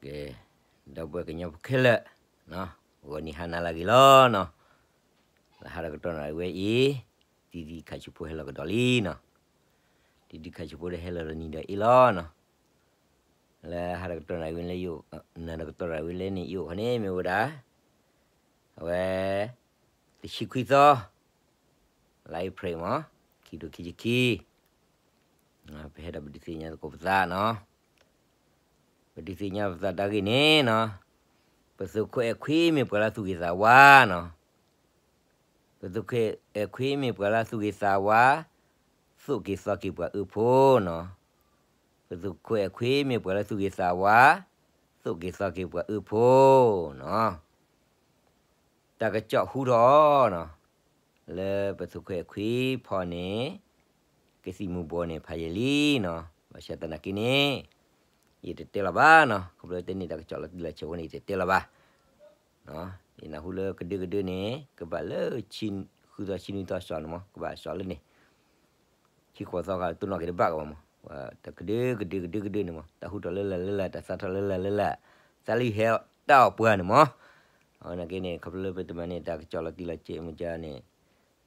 ကဲ, ဒီပုၢ်ဝဲၢ်ကညီဖိခဲလၢာ်, ဂီၤနံၤဟါနၤလၢအဂ့ၤလီၤနီၤ, လၢဟါဒီးကတီၢ်နၣ်ရံၣ်ဝဲအံၤ, တံဒံခးဆူဖိဟဲလီၤကဒီးလံနီၤ, တံဒံခးဆူဖိဒီးဟဲလီၤဒီးနံၤဒီးအ့ၣ်လီၤနီၤ, လၢဟါဒီးကတီၢ်နၣ်ရံၣ်ဝဲလၢယအိၣ်, နၤဒီးကတီၢ်နၣ်ရံၣ်ဝဲလၢန့ၣ်ယအိၣ်ခီန့ၣ် မ့ၢ်ဝဲဒၣ် အဝဲ တဆံခွံသီ လါအ့ဖြ့ၣ်မး, ခံကထိခံဆံခံ, ပဟဲဒီးပဒုးသ့ၣ်ညါသကိးပသးနီၤ, ပဒုးသ့ၣ်ညါပသးတၢ်ဂ့ၢ်န့ၣ်နီၤ, ပသုးခိၣ်အဲၣ်ခွံမ့ၢ်ပှၤလၢသူၣ်ဂ့ၤသးဝါနီၤ, ပသုးခိၣ်အဲၣ်ခွံမ့ၢ်ပှၤလၢသူၣ်ဂ့ၤသးဝါ, သိၣ်က့ၤသီက့ၤပှၤအၢဖိနီၤ, ပသုးခိၣ်အဲၣ်ခွံမ့ၢ်ပှၤလၢသူၣ်ဂ့ၤသးဝါ, သိၣ်က့ၤသီက့ၤပှၤအၢဖိနီၤ တၢ်ကစီၣ်ဟူထီၣ်အီၤနီၤ, လၢပသုးခိၣ်အဲၣ်ခွံဖီန့ၣ်, ကသံၣ်မူၤဘှီးန့ၣ် ဖးယံာ်လံနီၤ, ဘၣ်ဆၣ်သနာ်က့န့ၣ်, ယတတဲလီၤဘၣ်နီၤ, ခီဖျိတဲန့ၣ် တၢ်ကစီၣ်လီၤတံၢ်လီၤဆဲးဖိန့ၣ် ယတတဲလီၤဘၣ်, ယနၢ်ဟူလၢကဒုကဒုန့ၣ် ကဘၣ်လၢ ဃုသီဆံနွံသီစှၤန့ၣ်မး ကဘၣ်စှၤလၢန့ၣ် ဆံဃိးသီဃာ် တိၢ်နီၣ်က့ၤတဘၣ်ကဘၣ်မး, တၢ်ကဒုကဒုကဒုကဒုန့ၣ်မး တၢ်ဟူထီၣ်လၢလၢ်လၢလၢ် တၢ်သးထီၣ်လၢလၢ်လၢလၢ်, သးလံဟဲတၢ်အီၣ်ပှၤန့ၣ်မး, အဝဲနာ်က့န့ၣ် ခီဖျိလၢပတမၤန့ၣ် တၢ်ကစီၣ်လီၤတံၢ်လီၤဆဲးမးန့ၣ်,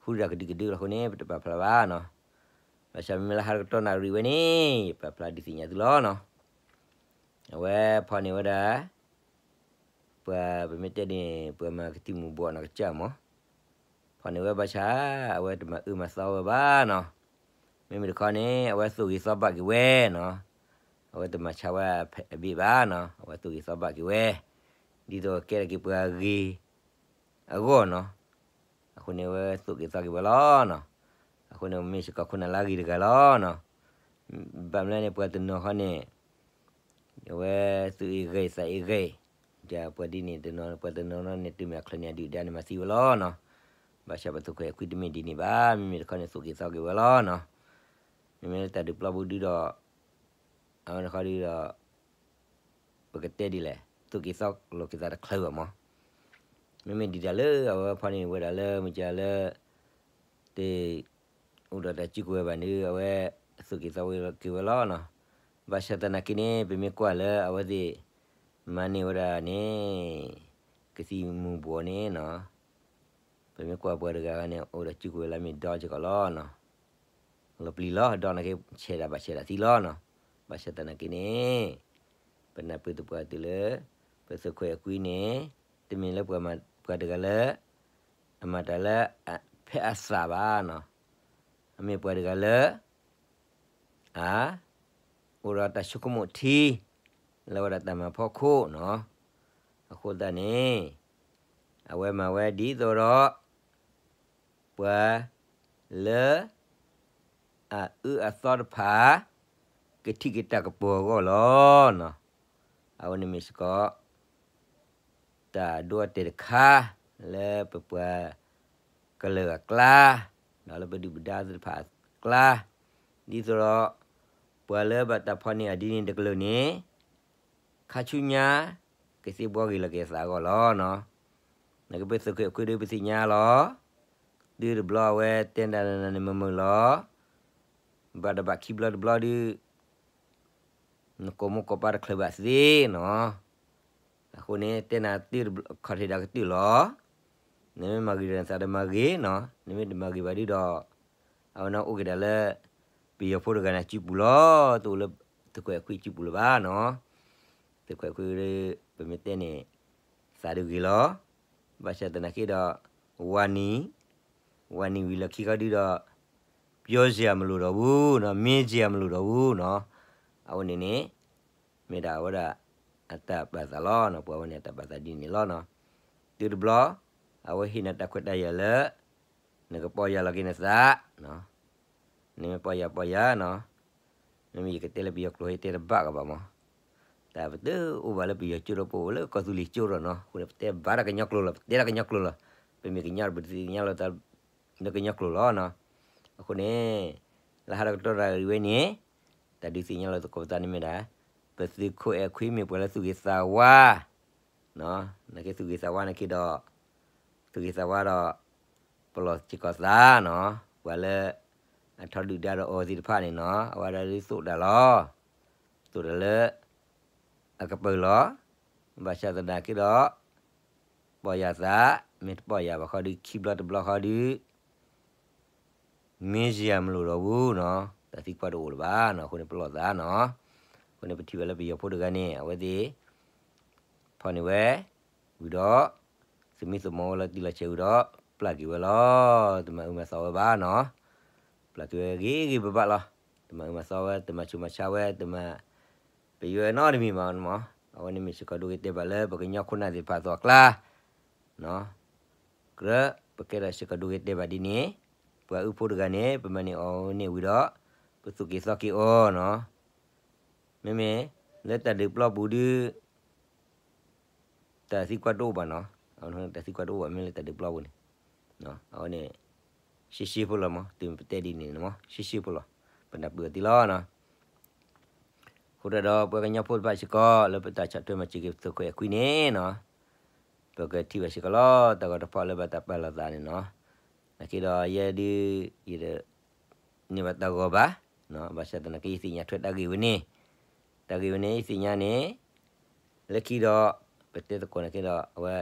ဟူဒၣ်ကဒုကဒုလီၤအဃိန့ၣ် ပတပာ်ဖျါဘၣ်နီၤ, ဘၣ်ဆၣ်မ့မ့ၢ်လၢဟါတကတီၢ်နၣ်ရံၣ်ဝဲန့ၣ် ပာ်ဖျါဒုးသ့ၣ်ညါသုလီၤနီၤ, အဝဲဖီန့ၢ်ဝဲဒၣ် ပှၤပမ့ၢ်တဲန့ၣ် ပှၤမၤကသံၣ်မူၤဘှီးနီၢ်ကစၢ်မး, ဖီန့ၢ်ဝဲဘၣ်ဆၣ် အဝဲတမၤအၢမၤသီဝဲဘၣ်နီၤ, မ့မ့ၢ်တခီန့ၣ် အဝဲသိၣ်ဂ့ၤသီဘၣ်က့ၤဝဲနီၤ, အဝဲတမၤဆါဝဲအဘ့ၣ်ဘၣ်နီၤ, အဝဲသိၣ်ဂ့ၤသီဘၣ်က့ၤဝဲ, ဒ်သိးကဲထီၣ်က့ၤပှၤဂ့ၤ အဂီၢ်နီၤ, အဃိန့ၣ် အဝဲသိၣ်က့ၤသီက့ၤဝဲလီၤနီၤ, အဃိန့ၣ် မ့ၢ်စ့ၢ်ကီးခိၣ်နၢ်လၢအဂ့ၤတဂၤလီၤနီၤ, ဘၣ်မနုၤန့ၣ် ပှၤတနီၤဃီန့ၣ် အဝဲသူၣ်အ့ၣ်ဂဲၤသးအ့ၣ်ဂဲၤ, ပှၤဒ်န့ၣ်တနီၤ ပှၤတနီၤနီၤန့ၣ် တုၤမ့ၢ်အချၢန့ၣ် အဒုၣ်ဒါန့ၣ်မၤသံဝဲလီၤနီၤ, ဘၣ်ဆၣ်ပသုးခိၣ်အဲၣ်ခွံတမ့ၢ်ဒ်န့ၣ်ဘၣ်, မ့မ့ၢ်တခီန့ၣ် သိၣ်က့ၤသီက့ၤဝဲလီၤနီၤ, မ့မ့ၢ်လၢတၢ်ဒုးပျီပူၤဒုဒီး အဝဲတခီဒုဒီး ပကတဲဒ်လဲၣ် သိၣ်က့ၤသီလိာ်က့ၤသးတချုးဘၣ်မး, မ့မ့ၢ်ဒ်တၢ်လၢအဝဲဖီန့ၢ်ဝဲဒၣ်လၢမုၢ်ကလၢ တ အိၣ်ဒီးတၢ်စုကဝဲၤဘၣ်န့ၣ် အဝဲသိၣ်က့ၤသီက့ၤဝဲလီၤနီၤ, ဘၣ်ဆၣ်သနာ်က့န့ၣ် ပမ့ၢ်ကွၢ်လၢအဝဲသ့ၣ် မၤန့ၢ်ဝဲဒၣ်န့ၣ် ကသံၣ်မူၤဘှီးန့ၣ်နီၤ, ပမ့ၢ်ကွၢ်ပှၤတဂၤန့ၣ် အိၣ်ဒီးစုကဝဲၤလၢမ့ၢ်ဒီစ့ၢ်ကီးလီၤနီၤ, လီၤပျံၤလီၤ ဒီးနာ်က့ ဆဲးဒၣ်ဘၣ်ဆဲးဒၣ်သံလီၤနီၤ, ဘၣ်ဆၣ်သနာ်က့န့ၣ် ပနၢ်ပၢၢ်သပှၢ်တုၤလၢ ပသုးခိၣ်အဲၣ်ခွံန့ၣ် တမ့ၢ်လၢပှၤတဂၤလၢ အမၤတၢ်လၢ ဖဲအသးဘၣ်နီၤ, အမ့ၢ်ပှၤတဂၤလၢ အ အိၣ်ဒီးတၢ်ဆိကမိၣ်ထံ လၢဝဲဒၣ်တၢ်မၤဖီခိၣ်နီၤ, အဃိသတးန့ၣ် အဝဲမၤဝဲဒ်သိးဒီး ပှၤလၢ အအၢအသီတဖၣ် ကထံၣ်က့ၤတၢ်ကပီၤအဂီၢ်လီၤနီၤ, အဝဲန့ၣ်မ့ၢ်စ့ၢ်ကီး တၢ်ဒိအတဲာ်တခါ လၢပပှၤကလုာ်အကျါ ဒီးလၢပဒုၣ်ပဒါသ့ၣ်တဖၣ်အကျါ, ဒ်သိးဒီး ပှၤလၢဘၣ်တၢ်ဖီၣ်န့ၢ်အဒ်န့ၣ်တကလုာ်န့ၣ် ခါဆူညါ ကသ့ဘှီဂ့ၤလီၤက့ၤအသးအဂီၢ်လီၤနီၤ. နကပသုးခိၣ်အဲၣ်ခွံဒီးပသ့ၣ်ညါလီၤ. တုၤတဘျီအဝဲတဲနၤနၤန့ၣ်မုာ်မုာ်လီၤ. ဘၣ်တဘၣ်ခံဘျီတဘျီဒုး နကိးမိၢ်ကိးပၢ်တချုးဘၣ်သ့နီၤ. အဃိန့ၣ် တဲနၤတုၤတဘျီခီၣ်ထံးဒၣ်ကတုၤလီၤ. နမ့ၢ်မၤဂ့ၤဒီးနသးဒီးမၤဂ့ၤနီၤ. နမ့ၢ်တမၤဂ့ၤဘၣ်ဒုးဒီး အဝဲန့ၣ်အိၣ်က့ၤဒၣ်လၢ ပယီၤဖိတဂၤန့ၣ်စုပူၤလီၤ. တအိၣ်လၢသုးခိၣ်အဲၣ်ခွံစုပူၤလၢၤဘၣ်နီၤ. သုးခိၣ်အဲၣ်ခွံ ပမ့ၢ်တဲန့ၣ် သးဒုးဂ့ၤလီၤ. ဘၣ်ဆၣ်သနာ်က့ဒီး ဝၤနံၤ ဝၤနံၤဝံၤလၢခံခီဒုးဒီး ပြောစရာမလိုတော့ဘူးနီၤ, မေးစရာမလိုတော့ဘူးနီၤ. အဝဲန့ၣ်န့ၣ် မ့ၢ်ဒၣ်အဝဲဒၣ်အတၢ်ပာ်သးလီၤနီၤ, ပှၤဝဲန့ၣ်အတၢ်ပာ်သးဒ်န့ၣ်လီၤနီၤ. တုၤတဘျီ အဝဲဟ့ၣ်နၤတၢ်ခွဲးတၢ်ယာ်လၢ နကပီၢ်ယၢ်လီၤက့ၤနသးနီၤ. နမ့ၢ်ပီၢ်ယၢ်ပီၢ်ယၢ်နီၤ, မ့မ့ၢ်ယကတဲလၢပယီၤကျိာ် ယတဲတဘၣ်ကဘၣ်မး. တၢ်ပတအိၣ်ဘၣ်လၢပယီၤကၠိဒီး ပအိၣ်လၢကီၢ်သူလ့ၤကၠိဒီးနီၤ, အဃိန့ၣ် ပတဲဘၣ်တၢ်ကညီကျိာ်လီၤ, ပတဲတၢ်ကညီကျိာ်လီၤ. ပမ့ၢ်ကညီဒီး ပတသ့ၣ်ညါလီၤသး လၢကညီကျိာ်လီၤနီၤ. အဃိန့ၣ် လၢဟါဒီးကတီၢ်တၢ်ဂ့ၢ်ဝဲန့ၣ် တၢ်ဒုးသ့ၣ်ညါလီၤသကိးပသးန့ၣ်မ့ၢ်ဒၣ် ပသုးခိၣ်အဲၣ်ခွံမ့ၢ်ပှၤလၢသူၣ်ဂ့ၤသးဝါ နာ်က့သူၣ်ဂ့ၤသးဝါနာ်က့ဒီး သူၣ်ဂ့ၤသးဝါဒီး ပလီၢ်စ့ၢ်ကီးသးနီၤ, ပှၤလၢ အထီဒုၣ်ဒါဒီးအီၤသ့ၣ်တဖၣ်န့ၣ်နီၤ အဝဲဒၣ်ဒုးသိၣ်တၢ်လီၤ. သိၣ်တၢ်လၢ အကပၢၤလီၤ. ဘၣ်ဆၣ်သနာ်က့ဒီး ပီၢ်ယၢ်သး မ့ၢ်တပီၢ်ယၢ်ဘၣ်ဃီဒီး ခံဘျီတဘျီဃီဒီး မ့ၢ်စယၤမလိာ်ဒီးဝူနီၤ တၢ်သံကွၢ်တအိၣ်လၢၤဘၣ်နီၤ အဃိန့ၣ်ပလီၢ်သးနီၤ. အဃိန့ၣ်ပထံၣ်ဘၣ်လၢပယီၤဖိတဂၤန့ၣ် အဝဲသ့ၣ် ဖီၣ်န့ၢ်ဝဲ ဝံၤဒီး သမံသမိးဝဲလီၤတံၢ်လီၤဆဲးဝံၤဒီး ပျၢ်က့ၤဝဲလီၤ. တမၤအုးမၤသီဝဲဘၣ်နီၤ. ပျၢ်က့ၤဝဲဂ့ၤဂ့ၤဘၣ်ဘၣ်လီၤ. တမၤအုးမၤသီဝဲ တမၤဆူးမၤဆါဝဲ တမၤ ပယွဲနီတမံၤဘၣ်နီၤ. အဝဲန့ၣ်မ့ၢ်စ့ၢ်ကီးဒိဂ့ၤတဲဘၣ်လၢပကညီခိၣ်နၢ်သ့ၣ်တဖၣ်အသိးအကျါ ကြၢးပကဲထီၣ်စ့ၢ်ကီးဒိဂ့ၤတဲဘၣ်ဒ်န့ၣ် ပှၤအုၣ်ဖိတဂၤန့ၣ် ပမၤန့ၢ်အီၤန့ၣ်ဝံၤဒီး ပသူၣ်က့ၤသီက့ၤအီၤနီၤ. မ့မ့ၢ် လၢတၢ်ဒုးပျီပူၤဒုး တၢ်သံကွၢ်တအိၣ်ဘၣ်နီၤ. တၢ်သံကွၢ်တအိၣ်ဘၣ်မ့ၢ်လၢတၢ်ဒုးပျီပူၤန့ၣ် အဝဲန့ၣ် ရှဲရှဲဖိလီၤမး တုၤမ့ၢ်ပတဲဒ်န့ၣ်မး ရှဲရှဲဖိလီၤ. ပနၢ်ပၢၢ်အီၤသ့လီၤနီၤ. အဃိတၢ်ဒီးပှၤကညီဖိတဖၣ်စ့ၢ်ကီး လၢပတၢ်ဆီၣ်ထွဲမၤစၢၤက့ၤပသုးခိၣ်အဲၣ်ခွံန့ၣ်နီၤ ပကထံၣ်ဘၣ်စ့ၢ်ကီးလီၤ တၢ်ဂီၤတၢ်ဖီၣ်လၢဘၣ်တၢ်ပာ်လီၤသးန့ၣ်နီၤ. နာ်က့ဒီးယဲဒုး ယတန့ၢ်ဘၣ်တၢ်ဂီၤဘၣ်, ဘၣ်ဆၣ်သနာ်က့ယသ့ၣ်ညါထွဲတၢ်ဂ့ၢ်ဝဲန့ၣ်, တၢ်ဂ့ၢ်ဝဲန့ၣ်ယသ့ၣ်ညါန့ၣ် လၢခံဒီး ပတဲသကိးနာ်က့ဒီး အဝဲ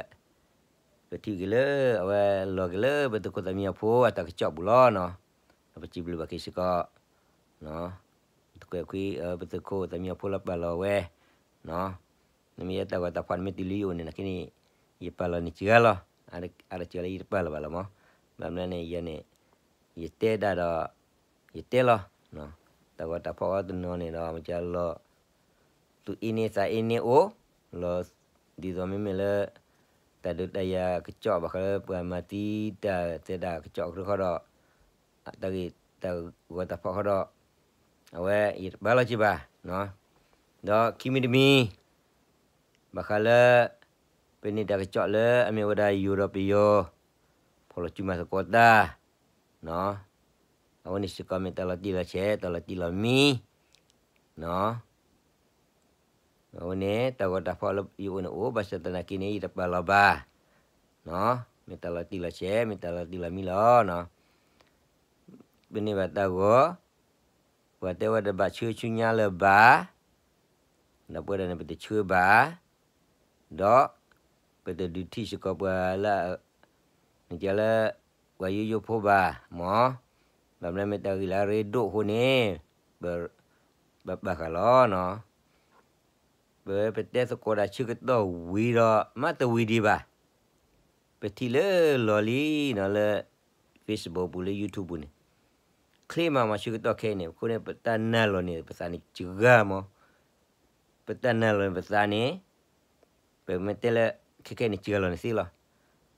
ပထံၣ်က့ၤလၢ အဝဲလီၤက့ၤလၢပသုးခိၣ်သးမံအဖိအတၢ်ကစီၣ်ပူၤလီၤနီၤ. ဒီးပစံးဘျုးဘၣ်က့ၤစ့ၢ်ကီး သုးခွဲးခွံ ပသုးခိၣ်သးမံအဖိလၢပာ်လီၤဝဲ, နမ့ၢ်ယဲတၢ်ဂီၤတၢ်ဖီၣ်န့ၣ်မ့ၢ်တုၤလၢယအိၣ်န့ၣ် နာ်က့န့ၣ် ယပာ်လီၤန့ၢ်စှၤလီၤ, အါတက့ၢ်လၢယတပာ်လီၤဘၣ်လီၤမး. ဘၣ်မနုၤန့ၣ် ယဲန့ၣ် ယတဲဒၣ်ဒီး ယတဲလီၤ. တၢ်ဂီၤတၢ်ဖီၣ်အီၤတနီၤန့ၣ်ဒီး မ့ၢ်ကလီၤ သူၣ်အ့န့သးအ့န့အိၣ်, လီၤ ဒ်သိးမ့မ့ၢ်လၢ တၢ်ဒုးတၢ်ယၤကစီၣ်ဘၣ်ဃးလၢပှၤမၤသံတၢ်သဲဒၣ်ကစီၣ်အဃိဒီး တၢ်ဂ့ၢ်တၢ်ဂီၤတၢ်ဖီၣ်ဃိဒီး အဝဲယတပာ်လီၤက့ၤဘၣ်, ဒီးခံမံၤတမံၤ ဘၣ်ဃးလၢ ပန့ၢ်တၢ်ကစီၣ်လၢအမ့ၢ်ဝဲဒၣ်ယိၤဒီးပယီၤ ဖီၣ်လီၤစုမၤသကိးတၢ် အဝဲန့ၣ်စ့ၢ်ကီးမ့ၢ်တၢ်လီၤတံၢ်လီၤဆဲး တၢ်လီၤတံၢ်လီၤမံ အဝဲန့ၣ် တၢ်ဂီၤတၢ်ဖီၣ်လၢယအိၣ်န့ၣ်အိၣ် ဘၣ်ဆၣ်သနာ်က့န့ၣ် ယတပာ်လီၤဘၣ်, မ့ၢ်တၢ်လီၤတံၢ်လီၤဆဲး မ့ၢ်တၢ်လီၤတံၢ်လီၤမံလီၤ. ပန့ၢ်ဘၣ်တၢ်ဂီၤ ပှၤတဲဝဲတဘၣ်ဆှၢဆူညါလၢၤဘၣ်, ဒီးပဝဲဒၣ်န့ၣ် ပတဆှၢဘၣ်, ဒီး ပတဒုးထံၣ်စ့ၢ်ကီးပှၤလၢ နကလၢ ပှၤယိယိဖိဘၣ်မး, ဘၣ်မနုၤမ့ၢ်တၢ်ဂ့ၢ်လၢအရ့ဒိၣ်အဃိန့ၣ် ပ ပပာ်ဃာ်လီၤနီၤ. ပ ပတဲသကိးတၢ်ဆၢကတီၢ်ဝံၤဒီး မ့ၢ်တဝံၤဒံးဘၣ်. ပထံၣ်လၢလီၤလံနီၤလၢ Facebook ပူၤလၢ YouTube ပူၤန့ၣ်, ချ့မးမးဆၢကတီၢ်ခဲအံၤန့ၣ် အဃိန့ၣ် ပတၢ်နာ်လီၤန့ၣ် ပသးန့ၣ်စှၤမး ပတၢ်နာ်လီၤန့ၣ်ပသးန့ၣ် ပမ့ၢ်တဲလၢ ခဲခဲန့ၣ်စှၤလီၤန့ၣ်သ့လီၤ.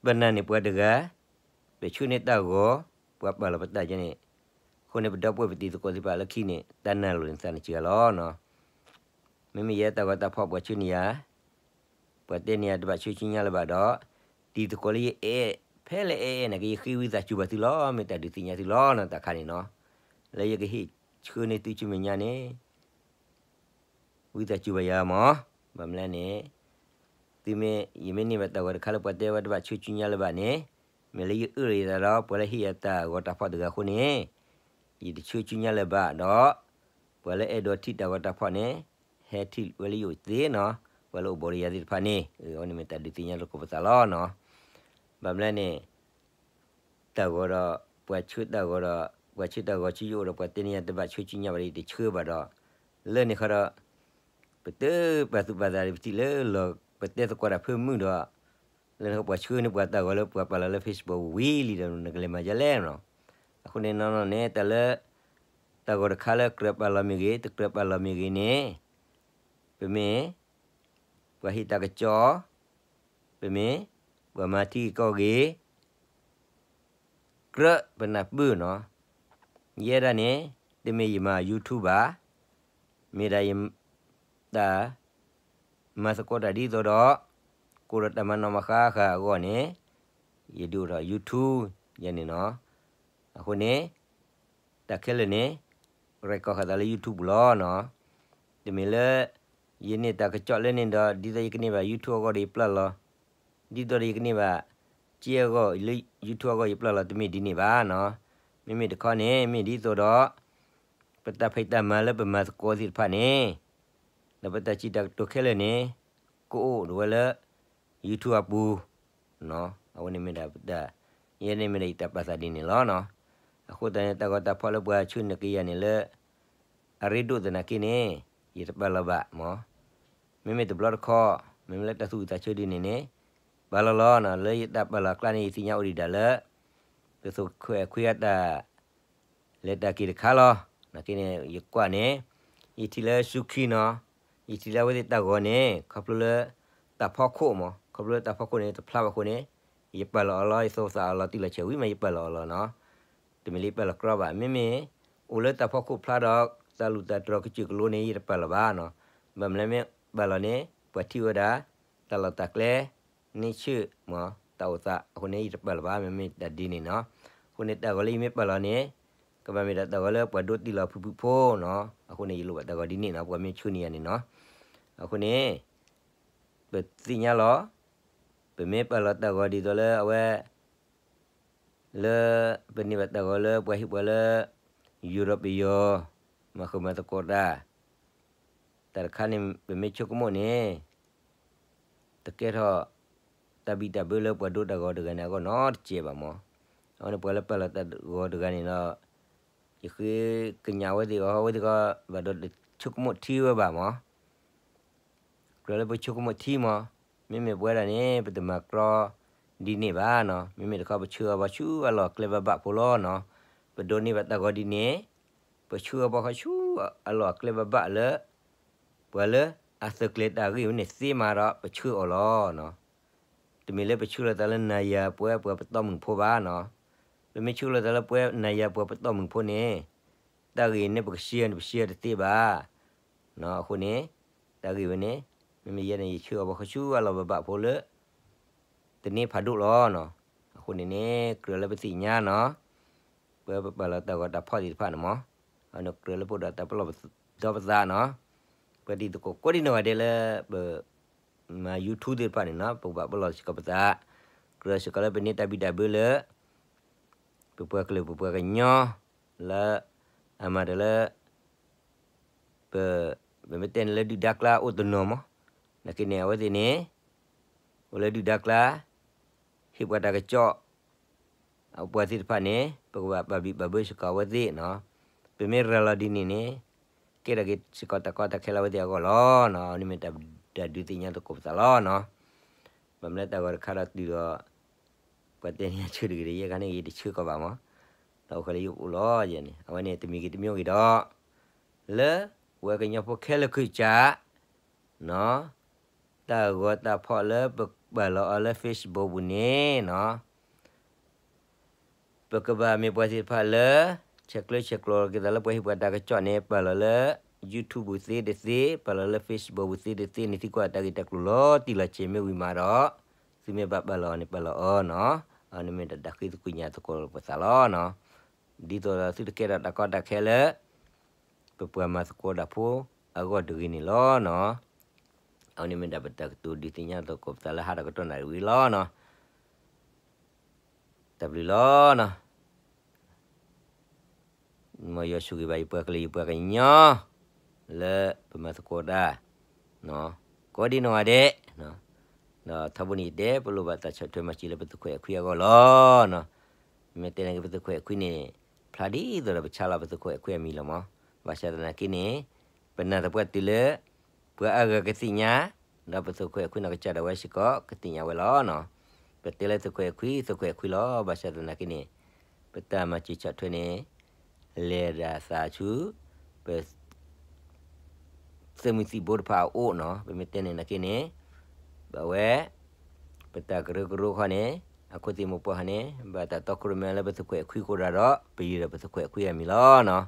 ပနာ်န့ၢ်ပှၤတဂၤ, ပဆှၢန့ၢ်တၢ်ဂီၤ, ပှၤပာ်လီၤပတၢ်ယဲန့ၣ်, အဃိန့ၣ် ပဒီပုၢ်ဝဲၢ်ပတံၤသကိးသ့ၣ်တဖၣ်လၢခံန့ၣ် တၢ်နာ်လီၤန့ၣ်သးန့ၣ်စှၤလီၤနီၤ. မ့မ့ၢ်ယဲတၢ်ဂီၤတၢ်ဖီၣ်ပှၤဆှၢန့ၢ်ယၤ ပှၤတဲန့ၢ်ယၤတဘၣ်ဆှၢဆူညါလၢၤဘၣ်ဒီး, တံၤသကိးလၢယအဲၣ် ဖဲလဲၣ်အဲၣ်အဲၣ်နာ်က့ ယဃ့ဝံသးစူၤဘၣ်သုလီၤ မ့ၢ်တၢ်ဒုးသ့ၣ်ညါသုလီၤနီၤ တၢ်ခါန့ၣ်နီၤ, လၢယကဟ့ၣ်ဆှၢန့ၢ်သုဆူမဲာ်ညါန့ၣ် ဝံသးစူၤဘၣ်ယၤမး, ဘၣ်မနုၤလဲၣ်န့ၣ်, သုမ့ၢ် ယမ့ၢ်န့ၢ်ဘၣ်တၢ်ဂီၤတခါလၢပှၤတဲဝဲတဘၣ်ဆှၢဆူညါလၢၤဘၣ်န့ၣ်, မ့ၢ်လၢယအၢၣ်လီၤယသးဒီး ပှၤလၢဟ့ၣ်ယၤတၢ်ဂီၤတၢ်ဖီၣ်တဂၤအဃိန့ၣ်, ယတဆှၢဆူညါလၢၤဘၣ်ဒီး, ပှၤလၢအဲၣ်ဒိးထံၣ်တၢ်ဂီၤတၢ်ဖီၣ်န့ၣ်, ဟဲထံၣ်ဝဲလၢယအိၣ်သ့နီၤ, ပှၤလၢအိၣ်ဘူးဒီးယၤသ့ၣ်တဖၣ်န့ၣ်, အဝဲန့ၣ်မ့ၢ်တၢ်ဒုးသ့ၣ်ညါလိာ်ကိးပသးလီၤနီၤ. ဘၣ်မနုၤလဲၣ်န့ၣ် တၢ်ဂီၤဒီး ပှၤဆှၢတၢ်ဂီၤဒီး ပှၤဆှၢတၢ်ဂီၤဆူယအိၣ်ဒီး ပှၤတဲန့ၢ်ယၤတဘၣ်ဆှၢဆူညါဘၣ်ဒီး ယတဆှၢဘၣ်ဒီး, လၢန့ၣ်ခီဒီး ပတပာ်သူၣ်ပာ်သးဒီး ပထံၣ်လၢလီၤ ပတဲသကိးတၢ်ဖၢမုၢ်ဒီး, လၢနခီပှၤဆှၢန့ၢ်ပှၤတၢ်ဂီၤလၢပှၤပာ်လီၤလၢ Facebook ဝံၤလံဒီး နကလဲၤမၤဒ်လဲၣ်နီၤ. အဃိန့ၣ်နီၤန့ၣ် တၢ်လၢ တၢ်ဂီၤတခါလၢကြၢးပာ်လီၤမ့ၢ်ဂ့ၤ တကြၢးပာ်လီၤမ့ၢ်ဂ့ၤန့ၣ်, ပမ့ၢ် ပှၤဟ့ၣ်တၢ်ကစီၣ်, ပမ့ᢢ် ပှၤမၤထံကီၢ်ဂ့ၤ, ကြၢးပနၢ်ပၢၢ်နီၤ, ယဲဒၣ်န့ၣ် တမ့ၢ်ယမၤ YouTube ဘၣ်, မ့ၢ်ဒၣ်ယ တၢ် မၤသကိးတၢ်ဒ်သိးဒီး ကိးဒီးတၢ်မၤနီၣ်မၤဃါဃာ်အဂီၢ်န့ၣ် ယဒုးအိၣ်ထီၣ် YouTube ယဲန့ၣ်နီၤ. အဃိန့ၣ် တၢ်ခဲလၢာ်န့ၣ် record ဃာ်သးလၢ YouTube ပူၤလီၤနီၤ. တမ့ၢ်လၢ ယန့ၢ်တၢ်ကစီၣ်လၢန့ၣ်ဒီး ဒ်သိးယကန့ၢ်ဘၣ် YouTube အဂီၢ်ဒီးယပျၢ်လီၤ, ဒ်သိးဒီးယကန့ၢ်ဘၣ် စ့အဂီၢ်လၢ YouTube အဂီၢ်ယပျၢ်လီၤ တမ့ၢ်ဒ်န့ၣ်ဘၣ်နီၤ. မ့မ့ၢ်တခီန့ၣ် မ့ၢ်ဒ်သိးဒီး ပတၢ်ဖံးတၢ်မၤလၢပမၤသကိးသ့ၣ်တဖၣ်န့ၣ် ဒီးပတၢ်စံးတၢ်ကတိၤခဲလၢာ်န့ၣ် ကအိၣ်ဒၣ်ဝဲလၢ YouTube အပူၤ, အဝဲန့ၣ်မ့ၢ်ဒၣ်ပတၢ်, ယဲန့ၣ်မ့ၢ်ဒၣ်ယတၢ်ပာ်သးဒ်န့ၣ်လီၤနီၤ. အဃိသတးန့ၣ် တၢ်ဂီၤတၢ်ဖီၣ်လၢပှၤဆှၢန့ၢ်က့ၤယၤန့ၣ်လၢ အရ့ဒိၣ်သနာ်က့န့ၣ် ယတပာ်လီၤဘၣ်မၢ်. မ့မ့ၢ်တဘျီတခီ, မ့မ့ၢ်လၢတၢ်သူၣ်ဝံၣ်သးဆၢဒ်န့ၣ်န့ၣ် ပာ်လီၤလီၤနီၤ. လၢယတၢ်ပာ်လီၤအကျါန့ၣ် ယသ့ၣ်ညါအိၣ်ဒံးဒၣ်လၢ ပသုးခွဲးခွံအတၢ် လဲၤတၢ်က့ၤတခါလီၤ. နာ်က့န့ၣ် ယကွၢ်န့ၣ် ယထံၣ်လၢဆူခံနီၤ, ယထံၣ်လၢအဝဲသ့ၣ်တၢ်ဂီၤန့ၣ် ခီဖျိလၢ တၢ်ဖီခိၣ်မၢ်, ခီဖျိလၢတၢ်ဖီခိၣ်န့ၣ် တဖျါဘၣ်အဃိန့ၣ် ယပာ်လီၤအီၤလီၤ, ယသူၣ်ဝံၣ်သးအီၤလီၤ တုၤလီၤဆဲးဝံၤမး ယပာ်လီၤအီၤလီၤနီၤ. တမ့ၢ်လၢယပာ်လီၤကြီဘၣ်, မ့မ့ၢ် အိၣ်လၢတၢ်ဖီခိၣ်ဖျါဒီး တၢ်လူၢ်တၢ်တြီၤကစၢၢ်ကလိန့ၣ် ယတပာ်လီၤဘၣ်နီၤ. ဘၣ်မနုၤလၢမ့ၢ်ပာ်လီၤန့ၣ် ပှၤထံၣ်ဝဲဒၣ် တၢ်လီၢ်တၢ်ကျဲ န့ဆၢၣ်မၢ် တၢ်အိၣ်သးအဃိန့ၣ် ယတပာ်လီၤဘၣ် မ့မ့ၢ်တၢ်ဒ်န့ၣ်နီၤ. အဃိန့ၣ် တၢ်ဂီၤလၢယမ့ၢ်ပာ်လီၤန့ၣ် ကဘၣ်မ့ၢ်ဒၣ်တၢ်ဂီၤလၢပှၤဒိတ့ၢ်လီၤဖုၣ်ဖုၣ်ဖိနီၤ. အဃိန့ၣ် ယလိၣ်ဘၣ်တၢ်ဂီၤဒ်န့ၣ်နီၤ ပှၤမ့ၢ်ဆှၢန့ၢ်ယၤန့ၣ်နီၤ. အဃိန့ၣ် ပသ့ၣ်ညါလီၤ, ပမ့ၢ်ပာ်လီၤတၢ်ဂီၤဒ်သိးလၢအဝဲ လၢ ပန့ၢ်ဘၣ်တၢ်ဂီၤလၢပှၤဟ့ၣ်ပှၤလၢ ယူၤရီးပယီၤ မၤဃုာ်မၤသကိးတၢ် တၢ်တခါန့ၣ် ပမ့ၢ်ဆိကမိၣ်န့ၣ် တကဲထီၣ် တၢ်ဘံၣ်တၢ်ဘၢလၢပှၤဒိတၢ်ဂီၤတဂၤန့ၣ်အဂီၢ်နီတစဲးဘၣ်မၢ်. အဝဲန့ၣ်ပှၤလၢပာ်လီၤတၢ်ဂီၤတဂၤန့ၣ်ဒီး ယဃ့ကညးဝဲသ့ၣ်အီၤ အဝဲသ့ၣ်ကီး ဘၣ်ဒီးတဆိကမိၣ်ထံဝဲဘၣ်မၢ်. ကြၢးလၢပဆိကမိၣ်ထံမၢ်, မ့မ့ၢ်ပဝဲဒၣ်န့ၣ် ပတမၤကြီဒ်န့ၣ်ဘၣ်နီၤ. မ့မ့ၢ်တခီ ပဆှၢအီၤဘၣ်ဆူအလီၢ်အကျဲဘၣ်ဘၣ်ဖိလီၤနီၤ. ပဒိးန့ၢ်ဘၣ်တၢ်ဂီၤဒ်န့ၣ် ပဆှၢအီၤဘၣ်ဃီဆူအလီၢ်အကျဲဘၣ်ဘၣ်လၢ ပှၤလၢအသုးကျဲၤတၢ်ဂ့ၢ်ဝဲန့ၣ်သ့မးဒီး ပဆှၢအီၤလီၤနီၤ. တမ့ၢ်လၢပဆှၢလီၤသးလၢနၤယၤပဝဲပှၤပတီၢ်မုၢ်ဖိဘၣ်နီၤ. ပမ့ၢ်ဆှၢလီၤသးလၢပဝဲနၤယၤပှၤပတီၢ်မုၢ်ဖိန့ၣ် တၢ်ဂ့ၢ်န့ၣ်ပကရှဲန့ၣ် ပရှဲတသ့ဘၣ်နီၤ. အဃိန့ၣ် တၢ်ဂ့ၢ်ဝဲန့ၣ် မ့မ့ၢ်ယဲန့ၣ် ယဆှၢအီၤဘၣ်ဃီဆူအလီၢ်ဘၣ်ဘၣ်ဖိလၢ တန့ၢ်ဖးဒိၣ်လီၤနီၤ. အဃိန့ၣ်န့ၣ် ကြၢးလၢပသ့ၣ်ညါနီၤ, ပဝဲပပာ်လီၤတၢ်ဂီၤတၢ်ဖီၣ်သ့ၣ်တဖၣ်န့ၣ်မၢ်, အဝဲန့ၣ်ကြၢးလၢပအိၣ်ဒီးတၢ်ပလီၢ်ဒီပသးနီၤ. ပတံၤသကိးကိးဒံနီၢ်ဂၤဒဲးလၢ ပမၤ YouTube သ့ၣ်တဖၣ်န့ၣ်နီၤ ပကဘၣ်ပလီၢ်စ့ၢ်ကီးပသး, ကြၢးစ့ၢ်ကီးလၢပန့ၢ်တၢ်ဘံၣ်တၢ်ဘၢလၢ ပပှၤကလုာ်ပပှၤကညီ လၢ အမၤတၢ်လၢ ပ ပမ့ၢ်တဲန့ၣ်လၢဒုၣ်ဒါကျါအိၣ်တနီၤမး, နာ်က့န့ၣ် အဝဲသ့ၣ်န့ၣ် အိၣ်လၢဒုၣ်ဒါကျါ ဟ့ၣ်ပှၤတၢ်ကစီၣ် အပှၤသ့ၣ်တဖၣ်န့ၣ် ပကဘၣ်ပာ်ဘံၣ်ပာ်ဘၢစ့ၢ်ကီးအဝဲသ့ၣ်နီၤ. ပမ့ၢ်ရၤလီၤဒ်န့ၣ်န့ၣ် ကဲထီၣ်က့ၤစ့ၢ်ကီးတၢ်ကီတၢ်ခဲလၢအဝဲသ့ၣ်အဂီၢ်လီၤနီၤ. အဝဲန့ၣ်မ့ၢ်တၢ်ဒုးသ့ၣ်ညါသကိးပသးလီၤနီၤ. ဘၣ်မနုၤလၢတၢ်ဂီၤတခါဒီးတုၤဒီး ပှၤတဲန့ၢ်ယၤဆၢတဂ့ၤဒီး ယဲခါန့ၣ်ဂ့ၤ တဆၢကီးဘၣ်မး, ဒီးအိၣ်ဃီလၢယအိၣ်လီၤယဲန့ၣ် အဝဲန့ၣ်တမံၤဂ့ၤတမံၤဂ့ၤဒီး လၢပဝဲကညီဖိခဲလၢာ်ခဲဆ့ နီၤ, တၢ်ဂီၤတၢ်ဖီၣ်လၢပပာ်လီၤအီၤလၢ Facebook ပူၤန့ၣ်နီၤ, ပကဘၣ်မ့ၢ်ပှၤသ့ၣ်တဖၣ်လၢ ဆဲးကျၢဆဲးကျိးက့ၤသးလၢပှၤဟ့ၣ်ပှၤတၢ်ကစီၣ်န့ၣ် ပာ်လီၤလၢ YouTube ပူၤသ့တသ့, ပာ်လီၤလၢ Facebook ပူၤသ့တသ့န့ၣ် သံကွၢ်တၢ်ဂ့ၢ်တၢ်ကျိၤလီၤတံၢ်လီၤဆဲးမ့ၢ်ဝံၤမးဒီး သုမ့ၢ်ဘၣ်ပာ်လီၤအီၤန့ၣ် ပာ်လီၤအီၤနီၤ, အန့ၣ်မ့ၢ်တၢ်ဒုးသ့ၣ်ညါသကိးပသးလီၤနီၤ. ဒ်သိးဒီးသုတကဲထီၣ်တၢ်ကီတၢ်ခဲလၢ ပပှၤမၤသကိးတၢ်ဖိအဂီၢ်တဂ့ၤန့ၣ်လီၤနီၤ. အဝဲန့ၣ်မ့ၢ်ဒၣ်ပတၢ်ကတိၤဒုးသ့ၣ်ညါသကိးပသးလၢဟါဒီးကတီၢ်နၣ်ရံၣ်ဝံၤလီၤနီၤ. တၢ်ဘျုးလီၤနီၤ. မ်ယွၤဆိၣ်ဂ့ၤဘၣ်ယပှၤကလုာ်ယပှၤကညီ လၢပမၤသကိးတၢ် ကိးဒံနီၢ်ဂၤဒဲး, ဒီးထီဘိန့ၣ်ယတဲ ပလိၣ်ဘၣ်တၢ်ဆီၣ်ထွဲမၤစၢၤလၢပသုးခွဲးအခွံအဂီၢ်လီၤနီၤ. မ့ၢ်တဲန့ၣ်က့ၤပသုးခွဲးအခွံန့ၣ် ဖျါဒ်သိးဒီးပဆါလီၤပသုးခွဲးအခွံအမံၤလီၤမး. ဘၣ်ဆၣ်သနာ်က့န့ၣ် ပနာ်သပှၢ်တုၤလၢ ပှၤအါဂၤကသ့ၣ်ညါ ဒီးပသုးခွဲးအခွံနီၢ်ကစၢ်ဒၣ်ဝဲစ့ၢ်ကီး ကသ့ၣ်ညါဝဲလီၤနီၤ. ပတဲလၢသုးခွဲးအခွံ သုးခွဲးအခွံလီၤ. ဘၣ်ဆၣ်သနာ်က့န့ၣ် ပတၢ်မၤစၢၤဆီၣ်ထွဲန့ၣ် လဲၤဒၣ်သးဆူ ပ သုးမုၢ်သံၣ်ဘိတဖၣ်အအိၣ်နီၤ. ပမ့ၢ်တဲန့ၣ်နာ်က့န့ၣ် ဘၣ်ဝဲ ပတၢ်ကရၢကရိခီန့ၣ် အခိၣ်သ့ၣ်မူၤပှၢ်ခီန့ၣ် ဘၣ်တၢ်တီခိၣ်ရိၣ်မဲလၢပသုးခွဲးအခွံအဃိဒၣ်ဒီး ပယုၢ်ဒီးပသုးခွဲးအခွံအမံၤလီၤနီၤ.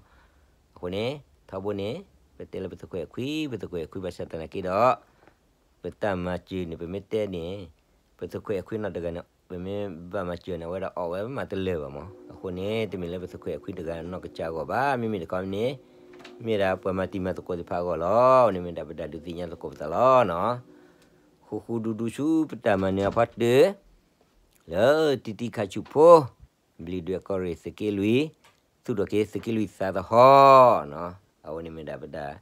အဃိန့ၣ် ထီဘိန့ၣ် ပတဲလၢပသုးခွဲးအခွံ ပသုးခွဲးအခွံ ဘၣ်ဆၣ်သနာ်က့ဒီး ပတၢ်မၤစၢၤန့ၣ် ပမ့ၢ်တဲန့ၣ် ပသုးခွဲးအခွံနီၢ်တဂၤန့ၣ် ပမ့ၢ်ဘၣ်မၤစၢၤန့ၣ် အဝဲဒၣ်အီၣ်ဝဲမးတလၢာ်ဘၣ်မး. အဃိန့ၣ် တမ့ၢ်လၢပသုးခွဲးအခွံတဂၤနီၢ်ကစၢ်အဂီၢ်ဘၣ်. မ့မ့ၢ်တခီန့ၣ် မ့ၢ်ဒၣ်ပှၤမၤတံၤမၤသကိးသ့ၣ်တဖၣ်အဂီၢ်လီၤ. အဝဲန့ၣ်မ့ၢ်ဒၣ်ပတၢ်ဒုးသ့ၣ်ညါသကိးပသးလီၤနီၤ. ဃူဃူဒူဒူဆူပတၢ်မၤနၢၤအဖီတၢၢ် လၢတံၤတံၤခးဆူၣ်ဖိ ဘျံးဒွဲၣ်ကီၢ်ရ့ၣ်သုးက့လွံၢ် ပကသူၣ်ထီၣ်က့ၤ သုးက့လွံၢ်သးသဟီၣ်, အဝဲန့ၣ်မ့ၢ်ဒၣ်ပဒၣ်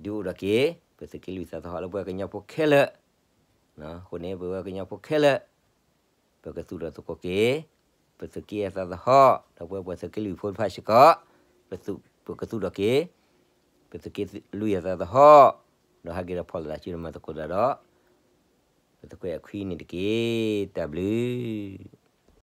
ဒုးအိၣ်ထီၣ်က့ၤ ပသုးက့လွံၢ်သးသဟီၣ်လၢပဝဲကညီဖိခဲလၢာ်, အဃိန့ၣ် ပဝဲကညီဖိခဲလၢာ် ပကသူၣ်ထီၣ်သကိးက့ၤ ပသုးက့အသးသဟီၣ်, ဒီးပဝဲပှၤသုးက့လွံၢ်ဖိတဖၣ်စ့ၢ်ကီး ပကသူၣ်ထီၣ်က့ၤ ပသုးက့လွံၢ်အသးသဟီၣ်, ဒီးဟဲက့ၤဒီးဖီၣ်လိာ်သးစုဒီးမၤသကိးတၢ်ဒီး ပသုးက့အခွံန့ၣ်တက့ၢ်. တၢ်ဘျုး